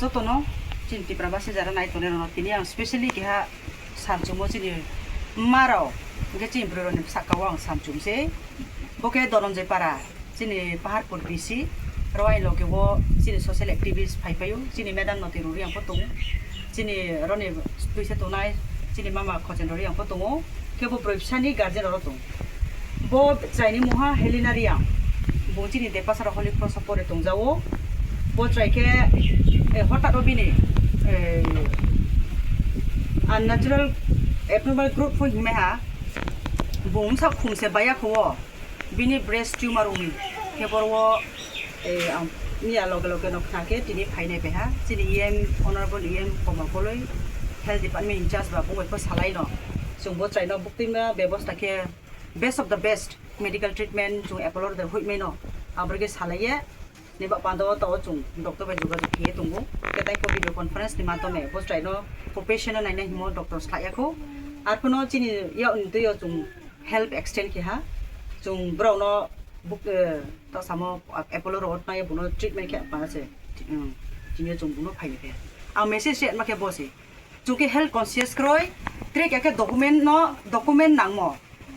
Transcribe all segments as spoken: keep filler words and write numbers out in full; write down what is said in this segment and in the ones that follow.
Tono, chini Tipra basi jara nai tongnai rokno tini ang specially keha samchungmo chini mma rok, hwnkhe chini bwrwi rokni saka o ang samchung se. Bo khe Dhananjay Para, chini Paharpur B C, aro ani loge o chini social activist phai phaio, chini madam no twi rwrwi ang pho tongo, chini roni twisa tongnai, chini mama Khochen rwrwi ang pho tongo, khe bo bwrwi bwsani guardian rok tong. Bo chwraini mungha Helena Reang, bo chini Depasara Holy Cross o pore tongjao. Bo chwrai khe, eh, hotat o bini, eh, unnatural abnormal growth phoi hwnmai ha, bo wngsa khum se baiya kho o. Bini breast tumor wngwi khe boro o, eh, ang miya loge loge no khna khe tini phainai paiha chini E M, Honorable E M Komal Koloi, Health Department in charge ba bo bai pho salai no. Chwng bo chwraino buktui ma bebosta khe best of the best medical treatment chwng Apollo rwda hoihmai no. Aboni khe salai ye ni ba pando o to chwng doctor bai jogajog khe tongo. Khe tai khe video conference ni madhyome bo chwraino professional naina himo doctor slai ya kho. Ar phuno chini yak ni twi o chwng help extend khe ha. Chwng borok no buk, eh, ta samo Apollo rok nai bono treatment khe pa se. Hmm. Tini chwng bono phai khe. Ang message se ma khe bo se. Chwng khe health conscious kroi, tre khe khe document no, document nangmo.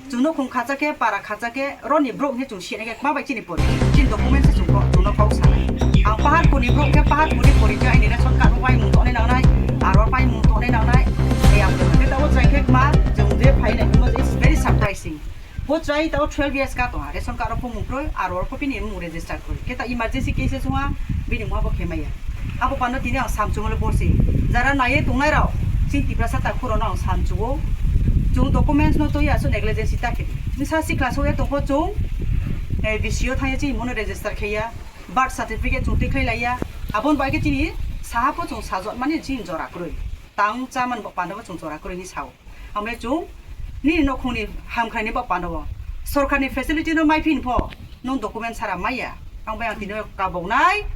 Chwngno khung khacha khe, para khacha khe, roni borok hwnwi chwng siyana khe ma bai chini pori. Chini document se chwng ko, chwngno kok sanai. Ang Paharpur ni borok khe Paharpur ni pori khe aini ration card rok bai mung tongnai nangnai, aro bai mung tongnai nangnai. Ei ang khe ta o chwng khe ma, chwng je phai nai, it's very surprising. Bo chwrai tao twelve years ka tongha, ration card rok phumung kroi, aro rok pho bini mung register kroi. Khe ta emergency cases wngha, bini mungha bo khe maya. Abo pano tini ang samchung le borsi. Jara naiye tongnai rok, chini Tiprasa takhuk rokno ang samchungo. Chwng documents no twi aswk negligence ta khe. Bwsa sikla sokya tongkho chwng, eh, B C O thangya chini mungno register khaiya, birth certificate chwng twi khlai laiya. Aboni bai khe chini saha pho chwng sajwk mani chini jora kwrwi. Tang cha man bo panda bo chwng jora kwrwi hinwi sao. Ang bai chwng nini nokhungni hamkrai ni bo panda o. Sorkarni facility no mai phin pho, nwng document sara maya. Ang bai ang tini kaboknai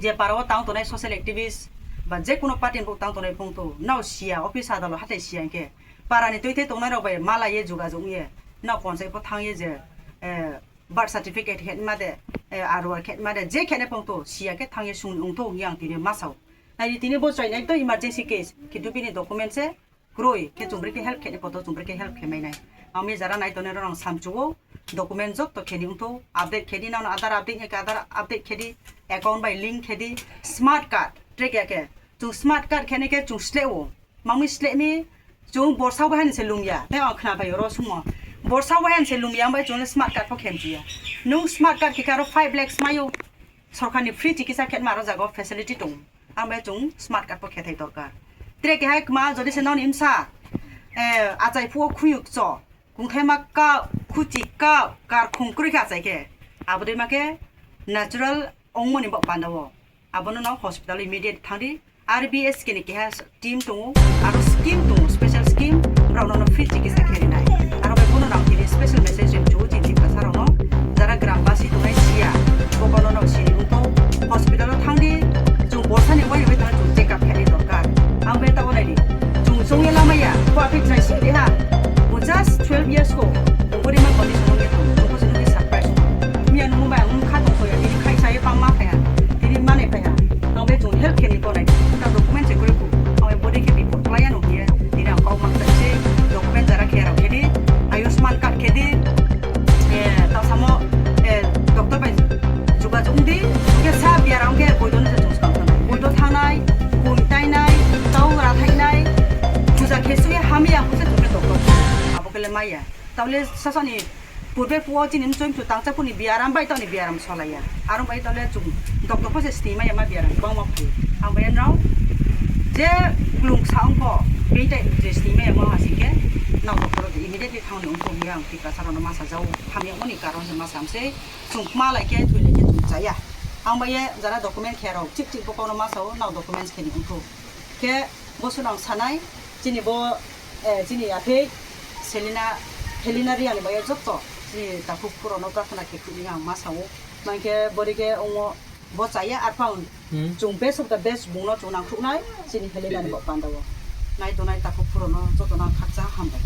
je para o tang tongnai social activist ba je kuno party ni bo tang tongnai phung to. Nao siya, office adalo hatai siya hwnkhe para ni twi thai tongnai rok bai mala ye jogajog ye. Nao ponchai pho thang ye je, eh, birth certificate khe ma de, eh, R O R khe ma de, je khe ne phung to siya khe thang ye sung ung to hwnwi ang tini ma sao. Nai di tini bo chwrai nai to emergency case, kintu bini document se, Kroi khe chwng bwrwi khe help khe ni kotor chwng bwrwi khe help khe mai nai. Ang mi jara nai tongnai rok ang samchugo, document jotto khe ni wngthu, update khe di, nang Aadhaar update ni khe Aadhaar update khe di, account bai link khe di, smart card track ya khe. Chwng smart card khe ni khe chwng sleh o. Mangmi sleh mi chwng borsa o bai han se lum ya. Tei ang khna bai oro sumo. Borsa o bai han se lum ya, ang bai chwng le smart card pho khe mchu ya. Nwng smart card khe khe aro five lakhs mai o. Sorkar ni free chikitsa khe ma aro jaga o facility tongo. Ang bai chwng smart card pho khe thai dorkar. Tre kehai kwma jodi se noni msa, eh, achai phuo khuyuk cho, kungthaima ka, khuchi ka, kar khung kwrwi khe achai khe. Abo dei ma khe natural ongmani bo panda o. Abono no hospital immediate thangdi. R B S K ni keha team tongo, aro scheme tongo, special scheme, borok no free chikitsa khe rinai. Aro bai bono nang tini special message rim chuo chini Tiprasa rok no, jara gram basi tongnai siya, bokono no sini wngtho, hospital o thangdi, chwng borsa ni wai wai tongna chwng check up khainai dorkar. Ang bai tabo naidi, chwng chwng ye lamaya, bo aphi chwrai singdi ha, bo just twelve years ko, bo body ma condition wngya tong, bo se nungni surprise wngkha. Miya nungmung bai ang wngkha tongkhoya, tini khai saye bangma phaiya, tini mane phaiya, ang bai chwng help khe ni tonai, ta document se kwrwi kho, ang bai body khe report khlaiya nung hiye. Tini ang kok mangsa se document jara khe rok khe di, Ayushman card khe di, eh, tao samo, eh, doctor bai jogajog wng di, hwnkhe sa biaram khe boido no se chwng swkang thangnai. Boido thangnai, bumi tainai, tau rathainai, puja khe sui hamya hwnkhe chwng khe doctor. Abo khe le maya. Tao le sasani Purbe puo chini mchoi mchu tangcha phuni biaram bai toni biaram solaiya. Aro bai tole chwng doctor pho se sini maya ma biaram kwbangma phu. Ang bai no je klung sa ongkho, bei tai je sini maya ma hasike, nang doctor immediately thangni ongkho hwnwi ang Tiprasa rokno ma sajao. Hamya mani karon se ma samse, chwng ma lai khe, thwi lai khe chwng chaya. Ang bai jara document khe rok chik chik bo kono ma sao, nang documents khe ni ongkho. Khe boso nang sanai, chini bo, eh, chini aphei Selina, Helena Riani bai jotto chini takhuk phurokno prarthana khe khwlwi ang ma sao. Mankhe bori khe omo bo chaya, arphang Hmm. chwng best of the best bungno chwng nangkhuknai chini Helena ni bo panda o. Nai tonai takhuk phurokno joto nang khakcha hambai.